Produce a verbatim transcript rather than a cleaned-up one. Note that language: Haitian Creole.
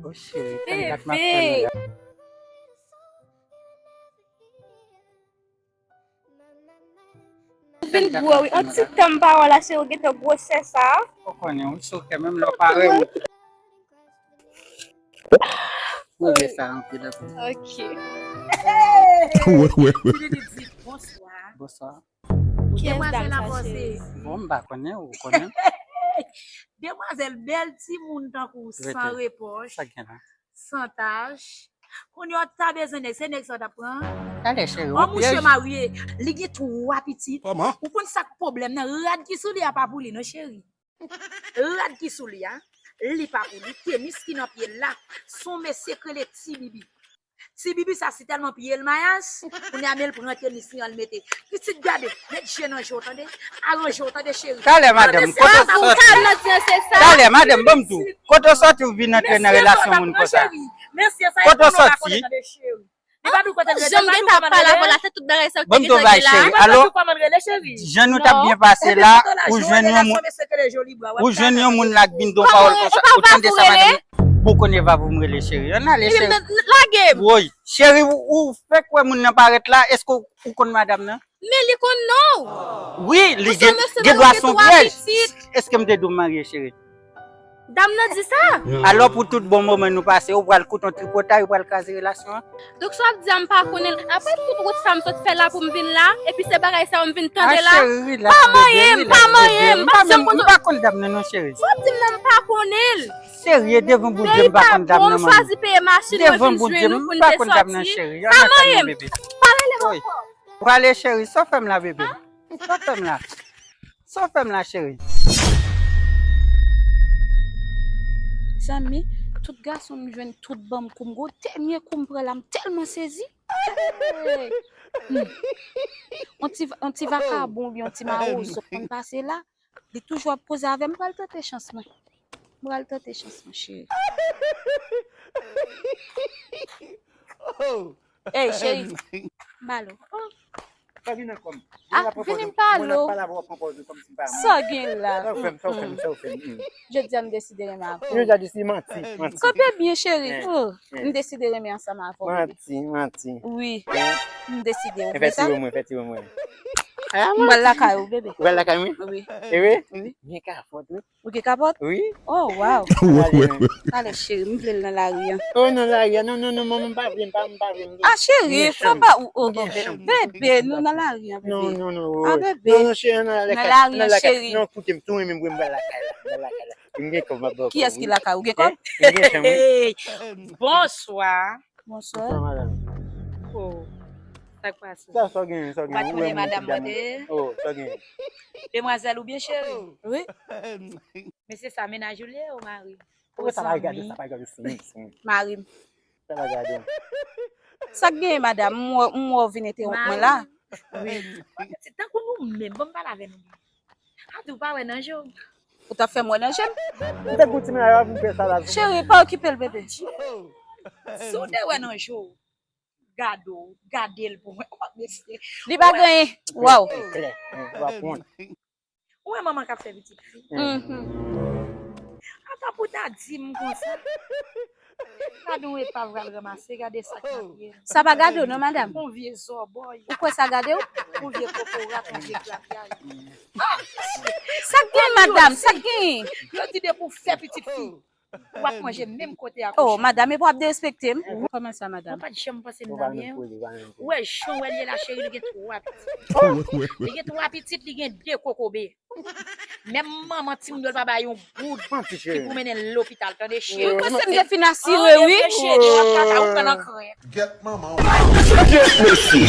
Oh, cheri, tann gad m ap tann la. Vin gwo, wi. On ti tan m pa wè w la, cheri, w gentan gwosè sa. Ou konnen, wi, sou kè, menm lè w pa renmen. Mwen vle sa anpil, anpil. Ok. Wè, wè, wè. Bonswa. Bonswa. Kiyès dam sa, cheri? Bon, m pa konnen, ou konnen. Demwazèl, bèl timoun tankou w, san repwòch, san tach. Kounye a w ta bezwen nèg, se nèg sa w t ap pran? Talè, cheri, on mouche marye, li gen twa pitit. Kòman? Ou konn sa k pwoblèm nan? Rad ki sou li a pa pou li non, cheri. Rad ki sou li a, li pa pou li. Tenis ki nan pye l la, se on mesye k rele Ti Bibi. Ti Bibi sa si tèlman pye l mayas, kounye a men l pran tenis li an l mete. Pitit gade, met je nan je w tande, aranje w tande cheri. Talè, madanm, kote w sòti? Talè, madanm, ban m di w, kote w sòti ou vin antre nan relasyon moun konsa? Kote w sòti? Li pa di w kote l rete, li pa di w kòman l rele. Ban m di w bagay, cheri. Alò, jan nou t ap byen pase la, ou jwenn yon moun, ou jwenn yon moun la k vin di w pawòl konsa, ou tande sa madanm? Bon, konnen va pou m rele cheri. Ann ale, cheri. Lage m. Woy, cheri, ou, ou fèk wè moun nan parèt la, èske ou, ou konn madanm nan? Men li konn non w. Wi, li gen, gen dwa se on pyèj. Èske m te di w m marye, cheri? Dam nan di sa. Alò, pou tout bon moman nou pase, ou pral koute on tripotay, ou pral kraze relasyon an? Donk, sa w ap di a, m pa konnen l. Apre tout wout sa m sot fè la pou m vin la, epi se bagay sa yo m vin tande la. Ah, cheri, relax, bebe, relax, bebe. Pa manyen m, pa manyen m, m pa janm konn. M pa konn dam nan non, cheri. Sa w ap di m nan, m pa konnen l. Serye, devan Bondye, m pa konn dam nan, manmi. Devan Bondye, m pa konn dam nan, cheri. Pa manyen m. Pa rele m ankò. Prale, cheri, sa w fè m la, bebe? Sa w fè m la? Sa w fè m la, cheri? Zanmi, tout gason m jwenn, tout ban m kou m gwo, dènye kou m pran la, m tèlman sezi. Hey! Hmm. On ti, on ti vakabon oubyen on ti mawozo konn pase la, li toujou ap koze avè m, m pral tante chans mwen. M pral tante chans mwen, cheri. Oh! Ey, cheri. M ba l ou. Oh. Pa vin ankò. Ah, vini m pale w. Sa w gen la? Sa w fè m, sa w fè m, sa w fè m. Jodi a m deside renmen avè w. Jodi a deside manti, manti. Kanpe byen, cheri. Oh, m deside renmen ansanm avè w, bebe. Manti, manti. Wi. M deside, ou vle sa? Fè ti wè mwen, fè ti wè mwen. M pral lakay ou, bebe. Ou pral lakay mwen? Wi. E wi? Wi. Byen kapòt, wi. Ou gen kapòt? Wi. Oh, wow. Talè, cheri, m vle l nan lari an. Oh, nan lari an. Non, non, non, manman, m pa vle, m pa, m pa vle, m vle. Ah, cheri, fò pa ou, oh, bebe, nou nan lari an, bebe. Non, non, non, oh. Ah, bebe. Non, non, cheri, nan lari an, cheri. Non, koute m, tou renmen m vre, m pral lakay la, m pral lakay la. M gen kòb, m ap ba w kòb, wi. Kiyès ki lakay ou? Gen kòb? M gen chanm, wi. Bonswa. Bonswa. Bonswa, madanm. Oh. Sa k pase? Sa, sa w genyen, sa w genyen? Ou pa t konnen madanm mwen te ye? Oh, sa w genyen? Demwazèl ou byen, cheri? Wi. Mesye sa, mennaj ou l ye ou mari? Ou sa pa gade, sa pa gade, si, si. Mari m. Sa pa gade. Sa k genyen, madanm? M wè, m wè w vin entewonp mwen la. Wi. Tankou nou menm, ban m pale avè nou. A di w pa wè nan je w. Ou t ap fè m wè nan je m? M te gon ti mennaj la pou m fè sa la. Cheri, pa okipe l, bebe. Si w te wè nan je w, gade w, gade l pou mwen. Oh, mesye. Li pa gen, waw. Klè, w ap wont. Ou wè manman k ap fè pitit fi? Mhm. Ata pou ta di m konsa. Gade yon epav pral ranmase, gade sa k nan pye l. Sa pa gade w non, madanm. Yon vye zòbòy. Ou kwè sa gade w? Yon vye kokorat, yon vye grabyay. Ah! Sa k gen, madanm? Sa k gen? Yo di depi w fè pitit fi, w ap manje menm kote ak yon chen. Oh, madanm, epi w ap derespekte m? Kòman sa, madanm? Mwen pa t janm panse m ta byen. Ou wè jan w wè l ye la, cheri, li gen twa pitit. Li gen twa pitit, li gen de kokobe. Menm manman timoun yo, l pa bay yon goud ki pou mennen l lopital, tande, cheri. Mwen panse m te fin asire, wi. Cheri, w ap kaka, ou pran nan krenk. Get mama. Get mesi.